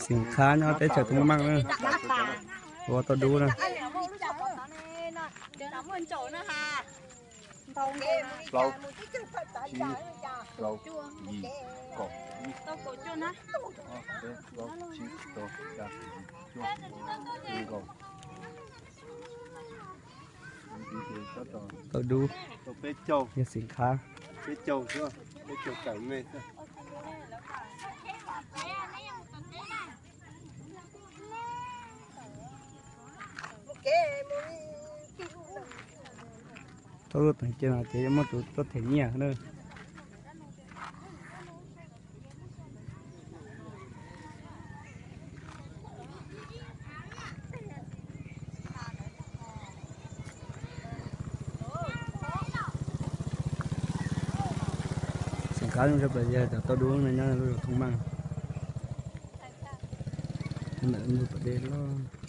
Xeem Khab nyob teb chaws Thoob Meej na, ua tauj dub na. Plaub, tsib, rau, yim, kaum, ib, ob, peb, plaub, tsib, rau, xya, yim, cuaj, kaum. Tauj dub, yog Xeem Khab. Thaum lub teev cia no ces yuav muaj tus tuaj them nyiaj na. Xeem Khab zoo tshaj plaws yog cov tauj dub no nyob lub zos Thoob Meej, ntawm ntug pas dej loj.